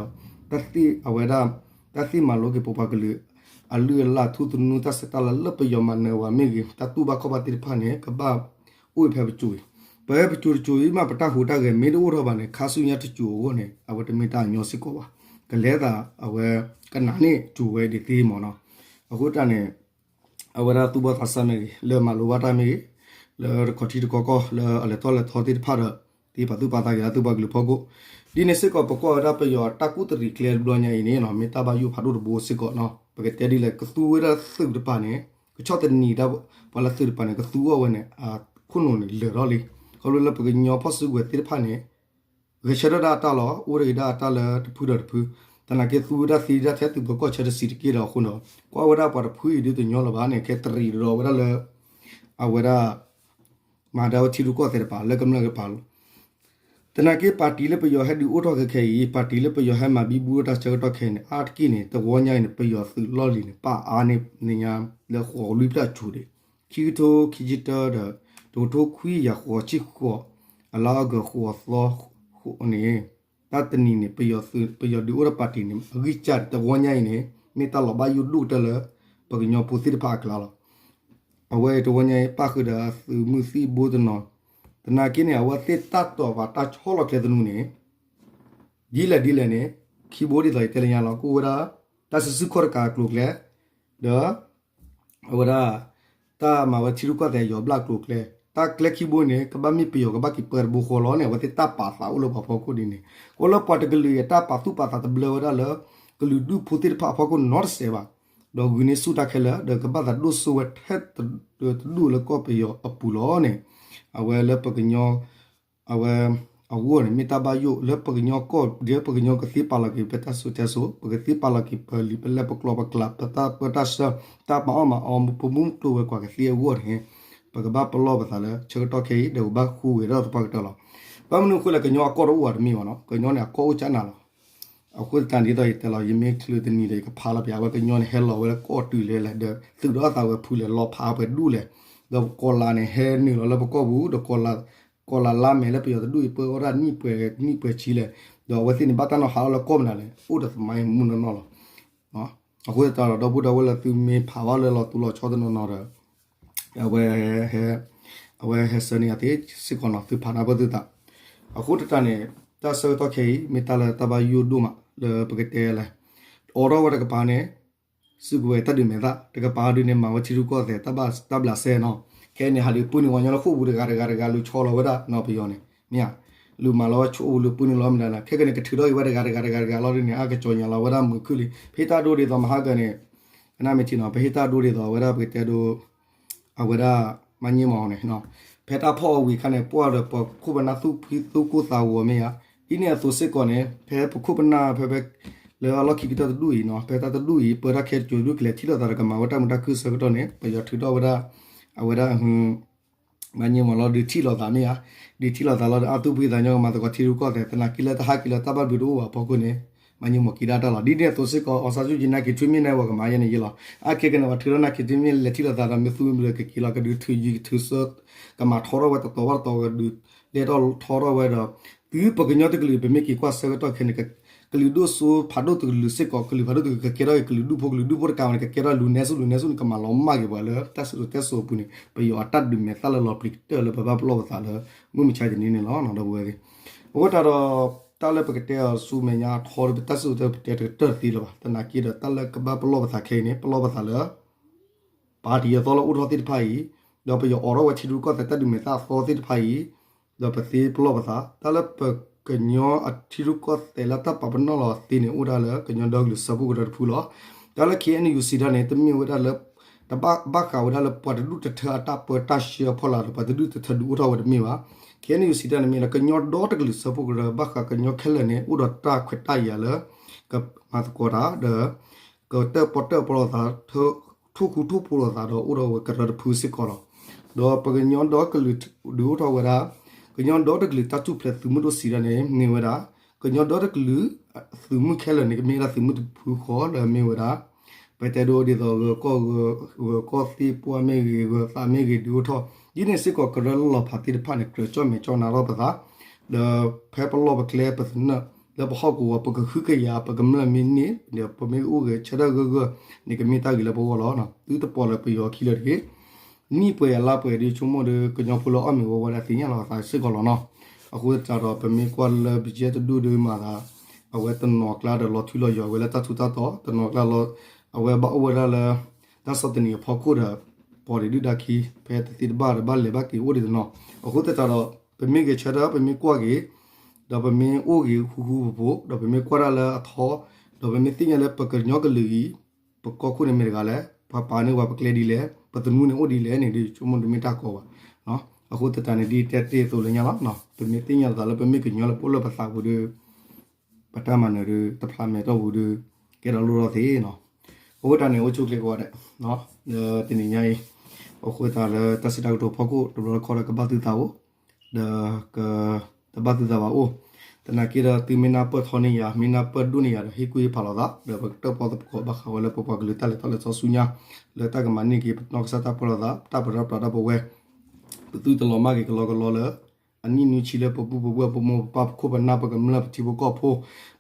တၢ်သ့ၣ်အဝဲဒၣ် တၢ်သ့ၣ်မၤလိက့ၤပပှၤကလုာ် အလုၢ်အလၢ်ထူသနူတၢ်ဆဲးတၢ်လၤလၢပယီၤမၤနၢၤဝဲမ့ၢ်ဂ့ၤ တၢ်တူၢ်ဘၣ်ခီၣ်ဘၣ်သ့ၣ်တဖၣ်န့ၣ် ကဘၣ်အိၣ်ဖဲပစိၤအံၤ ပဟဲပစိၤတစိၤအံၤမး ပတၢ်ဟူးတၢ်ဂဲၤမ့ၢ်တအိၣ်ထီၣ်ဘၣ်န့ၣ် ခါဆူညါတစိၤအဂီၢ်န့ၣ် အဝဲတမ့ၢ်တၢ်အညီစ့ၢ်ကီးဘၣ် ကလဲၤသးအဝဲ ကနးန့ၢ်စိၤဝဲဒ်သ့မ့ၢ်နီၤ အဃိတၢ်န့ၣ် အဝဲဒၣ်သူၣ်ဘီၣ်သးစၢ်မ့ၢ်ဂ့ၤ လၢမၤလိဘၣ်တၢ်မ့ၢ်ဂ့ၤ လၢတခီထံတခီကီၢ် လၢအလဲၤထီၣ်လဲၤထီသ့ၣ်တဖၣ်ဒီး သ့ပာ်သူၣ်ပာ်သးက့ၤလၢသူၣ်ဘီၣ်ကလုာ်ဖီခိၣ် ဒ်န့ၣ်စ့ၢ်ကီး ပကွၢ်ဝဲဒၣ်ပယီၤတၢ်ကူၣ်တရံးကျဲတဘျီညါအံၤန့ၣ် မ့ၢ်တၢ်ဘၣ်ယိၣ်ဖးဒိၣ်တဘိစ့ၢ်ကီးနီၤ ပကတဲဒ်လဲၣ် ကသူဝဲဒၣ်သုးတပၤန့ၣ် ကဆီၣ်သနံးဒၣ်ပှၤလၢသုးတပၤန့ၣ် ကသူအီၤဝဲန့ၣ် အခိၣ်နူာ်န့ၣ်လၢာ်ထီၣ်လံ ခီဖျိလၢပကညီဖီၣ်စုကဝဲၤသ့ၣ်တဖၣ်န့ၣ် ဂဲၤဆၢထၢၣ်ဒၣ်အတၢ်လီၤ. အိၣ်တဂ့ၤဒၣ်အတၢ်လၢတဖုဒီးတဖု, သနာ်က့သူဝဲဒၣ်သံဒၣ်ထဲသုးပၢၤကီၢ်ဆၢတစံးတက့ၢ်ဒီးအဃိဒီး ကွၢ်ဝဲဒၣ်ပှၤတဖုအံၤဒုးတညီလၢၤဘၣ်န့ၣ် ခဲတရံးဒီးဝဲဒၣ်လၢ အဝဲဒၣ် မၤဒါဝဲထံရူၢ်ကီၢ်သဲးတပၤလၢကမျၢၢ်ကပၤလီၤ. သနာ်က့ပၣ်တံၣ်လၢပယီၤဟဲဒုးအိၣ်ထီၣ်ခဲခဲအံၤ ပၣ်တံၣ်လၢပယီၤဟဲမၤဘံဘူတၢ်ဆၢကတီၢ်ခဲအံၤန့ၣ် အါတက့ၢ်န့ၣ် တဝီညါအံၤန့ၣ် ပယီၤသုးလီၢ်လံၤန့ၣ် ပာ်အါန့ၢ်ညါလၢဃိးလွံၢ်ဖျၢၣ်အစိၤဒံး, ခံကထိခံဆံတၢဒီး တကထိခွံကယၤဃိးဆံဃိး အလါအီကူးဃိးသီန့ၣ် တၢ်တနံၤန့ၣ် ပယီၤဒုးအိၣ်ထီၣ်ပၣ်တံၣ်န့ၣ် အဂံၢ်စၢ်တဝီညါအံၤန့ၣ် မ့ၢ်တၢ်လီၤဘၣ်ယိၣ်ဒိၣ်ကတၢၢ်လၢ ပကညီဖိသ့ၣ်တဖၣ်အကျါလီၤ. အဝဲတဝီညါအံၤ ပၣ်ဃုာ်ဒီးအသုးမုၢ်သံၣ်ဘိတနီၤ, သနာ်က့န့ၣ် အဝဲသ့ၣ်တၢ်တိာ်ပာ်တၢ်ဆီလီၤကျဲသနူန့ၣ် ဒ်လဲၣ်ဒ်လဲၣ်န့ၣ် ခံဘိဒ်သိးယတဲလၢညါလီၤ ကအိၣ်ဝဲဒၣ် တၢ်စုဆူၣ်ခီၣ်တကးအကျိၤအကျဲ ဒီး အဝဲဒၣ် တၢ်မၤဝဲထံရူၢ်ကီၢ်သဲးယီၤဘျၣ်အကျိၤအကျဲ, တၢ်ကျဲခံဘိန့ၣ် ကဘၣ်မ့ၢ်ပယီၤကဘၣ်က့ၤပၢတဘိဃီလီၤန့ၣ် အဝဲသ့ၣ်တၢ်ပာ်သးအိၣ်လၢပှၤဖီခိၣ်ဒ်န့ၣ်, အိၣ်လၢပှၤတကလုာ်အံၤ တၢ်ပာ်သူၣ်ပာ်သးတဘျၢဝဲဒၣ်လၢ ကလုာ်ဒူၣ်ဖိသ့ၣ်တဖၣ်အဖီခိၣ်နီတစဲးဘၣ်, ဒီးဂုာ်န့ၢ်ဆူၣ်တၢ်ခဲလၢာ် ဒီးကဘၣ်သးဒိၣ်စိဝဲထဲတဒူၣ်လၢကီၢ်ပယီၤအပူၤလီၤန့ၣ်, အဝဲလၢပကညီ အဝဲ အဂီၢ်န့ၣ် မ့ၢ်တၢ်ဘၣ်ယိၣ်လၢပကညီကီၢ်ဒီး ပကညီကသ့ပာ်လီၤက့ၤပတၢ်စိၤတဲစိၤ, ပကသ့ပာ်လီၤက့ၤပလံာ်ပလဲၢ်ပကျိာ်ပကျး ပတၢ်ပၢတၢ်ဆှၢ တၢ်မၤအီၣ်မၤအီ ပမူပကျိၤဝဲၤကွာ်ကသ့အဂီၢ်န့ၣ် ပကဘၣ်ပလီၢ်ပသးလၢဆၢကတီၢ်ခဲအံၤ ဒီးကဘၣ်ဃုဝဲဒီးသပှၢ်ကတၢၢ်လီၤ. ဘၣ်မနုၤအဃိလဲၣ် ကညီအကီၢ်တအိၣ်ဘၣ်တမ့ၢ်ဘၣ်နီၤ, ကညီန့ၣ် အကီၢ်အိၣ်ကၠးနးလီၤ. အဃိသတးဒ်သိးယတဲလီၤ ယမ့ၢ်ချုးတနံၤဒီး ယကဖးလီၤပျး အဝဲကညီန့ၣ် ဟဲလီၤဝဲလၢကီၢ်တုၤလဲၣ်လဲၣ် ဒီးသုးဒီးအသးဝဲဖုလဲၣ် လီၤဖးဝဲဒူၣ်လဲၣ်, ဒီးကီၤလၤန့ၣ် ဟဲနုာ်လီၤလၢပကီၢ်ပူၤ ဒီး ကီၤလၤလါမဲာ်လၢပယီၤတဒူၣ်အံၤ ပၢအီၣ်ဒၣ်နံၣ်ပှဲၤနံၣ်ပှဲၤဆံလဲၣ်, ဒီးအဝဲသ့ၣ်န့ၣ် ဘၣ်တၢ်နီၣ်ဟးအီၣ်လၢကီၢ်မနုၤလဲၣ် အိၣ်ဒီးသမါအံၤမူနီၢ်နီၢ်လီၤ. အဃိသတးဒီး ဒီပုၢ်ဒီဝဲၢ်လၢသုမ့ၢ်ဖးဘၣ်လၢလီၤသူလီၤဆီတနီၤနီၤဒီး အဝဲ အဝဲဟဲဆၢန့ၢ်အသ့စ့ၢ်ကီးနီၤ သုဖးနၢ်ပၢၢ်သုသး. အဃိသတးန့ၣ် တၢ်ဆၢကတီၢ်ခဲအံၤ မ့ၢ်တၢ်လၢတၢ်ဘၣ်ယိၣ်ဒိၣ်မးလၢပကတဲလဲၣ်, အိးထီၣ်ဝဲတကပၤန့ၣ် စုကဝဲၤတၢ်ဒုးမဲာ်သၣ် တကပၤဒုးန့ၣ် မၤဝဲထံရူၢ်ကီၢ်သဲး တၢ်ဘျးစဲနီၤ, ခဲအံၤန့ၣ် ဟးဒုးပုၢ်နုာ်ဝဲညီလၢဃိာ်ပူၤတဂၤတဂၤတဂၤ လူၤဆီလီၤဝဲဒၣ်နီၤပယီၤန့ၣ် မ့ၢ်ဧါ, လူၤမၤလီၤဝဲဆိအိၣ်ပူၤ လူၤပုၢ်နုာ်လီၤမနုၤလဲၣ် ခဲကနံၣ်န့ၣ် ကထုးထီၣ်က့ၤဝဲတဂၤတဂၤတဂၤတဂၤလီၤဒ်န့ၣ် အါကစီၤညါလီၤဝဲဒၣ်မုာ်ခုၣ်လံ ပဟ့ၣ်တၢ်ဒိဒ်သိးမဟါကၢန့ၣ် ကနၣ်မ့ၢ်ထံနီၤ ပဟ့ၣ်တၢ်ဒိဒ်သိးအဝဲဒၣ်ပကတဲဒိ အဝဲဒၣ် မၤည့မီၤန့ၣ် ဖဲတၢ်ဖီၣ်အီၤဝံၤအခါန့ၣ် ပှၢ်ဒီးပှၤခိၣ်ပနၢ်သူၣ်ဖှံသံကွၢ်သးဂီၤမ့ၢ်ဧါ, ဒ်န့ၣ်အသိးစ့ၢ်ကီးန့ၣ် ဖဲပခိၣ်ပနၢ်ဖဲဖဲ လၢအလီၢ်ခံကတၢၢ်တဒူၣ်အံၤနီၤ ဖဲတၢ်တဒူၣ်အံၤ ပၢတၢ်ခဲတစိၤဒုးကလဲၤထံၣ်လိာ်သးဒီးကမၤဝဲတၢ်မုာ်တၢ်ခုၣ်ဆၢကတီၢ်န့ၣ် ပယီၤထုးထီၣ်ဝဲဒၣ် အဝဲဒၣ် မၤည့မီၤလီၤဒုးထံၣ်လိာ်သးမ့ၢ်ဧါ, ဒုးထံၣ်လိာ်သးလီၤဒီးအသူၣ်ဖှံသးညီကမၤသကိးထံရူၢ်ကီၢ်သဲး သနာ်က့လၢတဟါက့ၤလၢတၢ်ဘၣ်ဘျုးတအိၣ်ဘၣ်အဖီခိၣ်န့ၣ် မၤည့မီၤက့ၤဒၣ်တၢ်လီၤ. ဒ်န့ၣ်အသိးစ့ၢ်ကီး အီစၣ်စူၣ်က့ၤနၢ်က့ၤထွံၣ်မ့ၢ်န့ၣ် ဝဲကမၤယဲန့ၣ်ယဲလီၤ. အါခဲကနံၣ် ပှၤထုးထီၣ်နၢ်က့ၤထွံၣ်မ့ၢ်လဲၤထံၣ်လိာ်သးဒီးမ့ၢ်သူမ့ၢ်ဘျုးကက့ၤလီၤ ကဒုးထုးယံၤကထုးစၢ ကမၤထီထီၣ်ဝဲတတီၤဘၣ်တတီၤကဒုး လဲၤထီၣ်ထီထီၣ်ဝဲဒီး သုပကညီတကလုာ် ပမ့ၢ်က့ၤကွၢ်ဆၢကတီၢ်ခဲန့ၣ် ကလုာ်ဒိၣ်စိဖးဒိၣ်တကလုာ်စ့ၢ်ကီး ကလုာ်ဖးဒိၣ်တကလုာ် ကကဲထီၣ်က့ၤကလုာ်ဒူၣ်ဖိ ကလုာ်ဒူၣ်ဖိတကးဝဲန့ၣ် ကကဲထီၣ်လူၤနဲစိလူၤနဲစိန့ၣ် ကမၤလီၤမၢ်က့ၤပှၤလၢတၢ်စံၣ်စိၤတဲစိၤအပူၤန့ၣ် ပယီၤအတၢ်ဒုးမဲာ်သၣ်လၢလီၤပျံၤကတၢၢ်လၢပဘၣ်ပလီၢ်ပသးလၢ မုၢ်မဆါတနံၤန့ၣ်လီၤ ဒီပုၢ်ဝဲၢ်သ့ၣ်. အဃိသတးဒီး တၢ်လၢပကတဲအီၤဆူမဲာ်ညါအထီဒီး ပတၢ်စံၣ်စိၤတဲစိၤပတဲတကတၢၢ်တသ့လၢၤဘၣ်. သနာ်က့ဒီးတၢ်လၢကဘၣ်ပလီၢ်ပသးခဲအံၤန့ၣ် ပလီၢ်ပသးလၢ ပၣ်တံၣ်အသီလၢအိၣ်ထီၣ်သ့ၣ်တဖၣ်အံၤ, ဒီးပယီၤအိးထီၣ်ဝဲထံရူၢ်ကီၢ်သဲးတၢ်ဒုးမဲာ်သၣ်အသီသ့ၣ်တဖၣ်အံၤ, ဒီးပသ့ပလီၢ်ပသး တၢ်လၢပကညီအထံရူၢ်ကီၢ်သဲးလၢတၢ်ပာ်ပနီၣ်လီၤသ့န့ၣ် အိၣ်ဒၣ်လၢကညီဒီကလုာ်စၢဖှိၣ်ကရၢတဖုလီၤ. တၢ်လၢ ခ့ၣ်အဲၣ်ယူၣ် စံးတၢ်န့ၣ် တမ့ၢ်ဝဲဒၣ်လၢ တဘၣ်ဘၣ်ဃးဝဲဒၣ်လၢပှၤတဒူၣ်တထၢအတၢ်ပၢတၢ်ဆှၢအဖီလာ်ဒီး ပှၤတဒူၣ်တထၢဒုးအိၣ်ထီၣ်ဝဲတမ့ၢ်ဘၣ်. ခ့ၣ်အဲၣ်ယူၣ် စံးတၢ်န့ၣ်မ့ၢ်လၢကညီဒီတကလုာ်စၢဖှိၣ်ကရၢ ဘၣ်ဃးကညီခဲလၢာ်န့ၣ် အိၣ်ဒီးတၢ်ခွဲးတၢ်ယာ်လၢ ကမၤသကိးတၢ်ဒီး ကတၢၣ်ပီၣ်တၢၣ်ပီလိာ်သး ထိၣ်ဃူထိၣ်ဖိးလိာ်သးဒီးအိၣ်ဒီးဝဲကရၢတဖုစ့ၢ်ကီးလီၤ. ဒီးပကညီဒီကလုာ်ဒုးအိၣ်ထီၣ်ဝဲဒၣ် ကညီဒီတကလုာ်တၢ်ထူၣ်ဖျဲးသုးမုၢ်ဒိၣ်စံးတၢ်န့ၣ် မ့ၢ်ဝဲဒၣ် ကညီဒီတကလုာ်သုးမုၢ်ခဲလၢာ်န့ၣ် ကမ့ၢ်ဝဲဒၣ်သုးမုၢ်တဖုဃီလၢမ့ၢ်ဝဲဒၣ် ပတဲဒိဒ်သိး ဂၢၤကီၢ်ဂၢၤ ဂၢၤကီၢ်သ့ၣ်ပှၢ်မ့ၢ်ဂ့ၤ ဂၢၤသးမ့ၢ်ဂ့ၤဒုးအိၣ်ထီၣ် ဒ်န့ၣ်စ့ၢ်ကီးကရၢလၢလီၤဖးသ့ၣ်တဖၣ်န့ၣ် ကြၢးကၠီၣ်မဲာ်ကၠီၣ်နါထီၣ်ပသး ဒီးဖဲပလီၢ်ပကျဲပသနၢၣ် လၢပဟီၣ်ကဝီၤ ပကဟုကယာ် ပကမျၢၢ်မ့ၢ်န့ၢ် ဒီးပမ့ၢ်အိၣ်ဂဲၤဆၢထၢၣ်ဂၢၢ်ဂၢၢ်န့ၣ် ကမ့ၢ်တၢ်ဂ့ၤလၢပဂီၢ်လီၤ. သုတပိာ်လၢပယီၤခံလၢၤတဂ့ၤ နံၣ်ပှဲၤယၤလါပှဲၤဒုးဆိကမိၣ်ဒီး ကညီဖိလၢအီၣ်မ့ၤဝီဝါဒၣ်သ့ၣ်ညါလီၤအသးစ့ၢ်ကီးလီၤနီၤ. အဃိသတးဒီး ပမ့ၢ်ကွၢ်လၢ BGF တဒူၣ်ဒုးမၤသး အဝဲတနီၤကျါဒီးလီၤထွံလီၤယိာ်ဝဲလၢတၢ်ထူးတၢ်တီၤ တနီၤကျါလီၤ အဝဲဘၣ်အိၣ်ဝဲဒၣ်လၢ တၢ်ဆီၣ်သနံးအဖီခိၣ်ဒီး ပိာ်ဒံးဒုၣ်ဒါခံ ဖဲတသ့တဘၣ်ဒီးဘၣ်လဲၤဘၣ်က့ၤအိၣ်ဒံးတနီၤ. အဃိသတးဒီး ပမ့ၢ်ဂဲၤဆၢထၢၣ် ပမ့ၢ်ကွၢ်က့ၤ ဒီးပမ့ၢ်အိၣ်ဂ့ၤဃူဃူဖိးဖိး ဒီးပမ့ၢ်ကွၢ်ဒၣ်လၢအထီ ဒီးပမ့ၢ်သ့ၣ်ညါလၢပကညီကလုာ်အံၤ ပကီၢ်ခိၣ်န့ၣ်မ့ၢ်တဂၤလဲၣ်, ပှၤပာ်န့ၢ်ပှၤပကျဲဒ်လဲၣ်, ပသနူန့ၣ်အိၣ်ဒ်လဲၣ်န့ၣ် ဒုးဆိကမိၣ်တမ့ၢ်တၢ်ကီဘၣ်. အဃိသတးန့ၣ် ဒ်တဲတ့ၢ်အသိးလၢညါလီၤ. ပမ့ၢ်သ့ၣ်ညါလီၤသးလၢပမ့ၢ်ကညီလၢပအိၣ်လၢပသးပူၤဒီး ပတၢ်မၤနၢၤဒီး တဖျါမဲာ်တီၢ်ပူၤဒီး ကဲထီၣ်လိၣ်ထီၣ်သ့နီၤ. အဃိတၢ်န့ၣ် အိၣ်ဆူၣ်ချ့ကိးဂၤဒဲး တနံၤညါအံၤ အဃိသတးလၢတၢ်စံးတၢ်ကတိၤဖီခိၣ် တဘျီတခီဒီးကဘၣ်သုသးအိၣ် ဒီး တဘၣ်သုသးဘၣ်အိၣ်, သနာ်က့ဒီးသုမ့ၢ်နၢ်ပၢၢ်ထီန့ၢ်ယၤ မ့ၢ်နၢ်ပၢၢ်ဒိၣ်န့ၢ်ယၤဒီး ဟ့ၣ်ကူၣ်ဟ့ၣ်ဖးလိာ်သး ဒီးပကတၢၣ်ပီသပှီၤဘၣ်ဃးဝဲလၢပပှၤကလုာ်တၢ်လဲၤထီၣ်လဲၤထီဆူညါ လၢတၢ်ကမၤန့ၢ်က့ၤပနီၢ်ကစၢ်တၢ်ပၢလီၤသး တၢ်ပရၢပြးတၢ်ပဝဲ ပသုတလီၤမၢ်က့ၤကလီကလီလၢ အနံၣ်နွံဆံလၢပပုၢ်ပဝဲၢ်ပမိၢ်ပပၢ်ပခိၣ်ပနၢ်ပကမျၢၢ်ပထံဖိကီၢ်ဖိ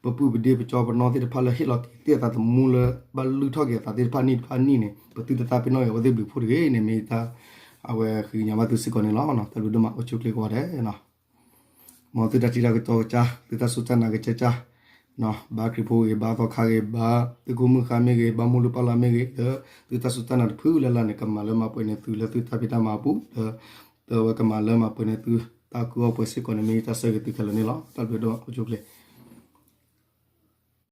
ပပုၢ်ပဒ့ပကၠီပနီၢ်သ့ၣ်တဖၣ်လၢဟ့ၣ်လီၤက့ၤသ့ၣ်အသးသမူလၢ ဘၣ်လုၢ်ထီၣ်က့ၤအသးသ့ၣ်တဖၣ်နံၣ်တဖၣ်နံၣ်န့ၣ် ပသုတသးပ့ၤနီၣ်က့ၤအဝဲသ့ၣ်ဘျုးဖှိၣ်တဂ့ၤန့ၣ် မ့ၢ်တၢ် အဝဲဃ့ကညးဘၣ်သုစ့ၢ်ကီးန့ၣ်လီၤ. တၢ်ဘျုးဒိၣ်မး အိၣ်ဆူၣ်ချ့ကိးဂၤဒဲး မ်သုတၢ်ထံၣ်တၢ်ကစီၣ်ကစၢ် သုတၢ်စူၢ်တၢ်နာ်ကစၢ်ကစၢ်, ဘၣ်ခရံာ်ဖိဂ့ၤ ဘၣ်သီခါဂ့ၤ ဘၣ်သုးခိၣ်မုၢ်ဃါမ့ၢ်ဂ့ၤ ဘၣ်မိၢ်လုၢ်ပၢ်လၢ်မ့ၢ်ဂ့ၤ လၢသုတၢ်စူၢ်တၢ်နာ်တဖုလၢ်လၢ်န့ၣ် ကမၤလၢမၤပှဲၤန့ၢ်သုလၢသုတၢ်ဖံးတၢ်မၤအပူၤ ဒီး ဒီးအဝဲကမၤလၢမၤပှဲၤန့ၢ်သု တၢ်ကူၣ်ဘၣ်ပှဲၤစ့ၢ်ကီးန့ၣ် မ့ၢ်တၢ်ဆၢဂ့ၤသုခဲလၢာ်န့ၣ်လီၤ. တၢ်ဘျုးဒိၣ်မး အိၣ်ဆူၣ်ချ့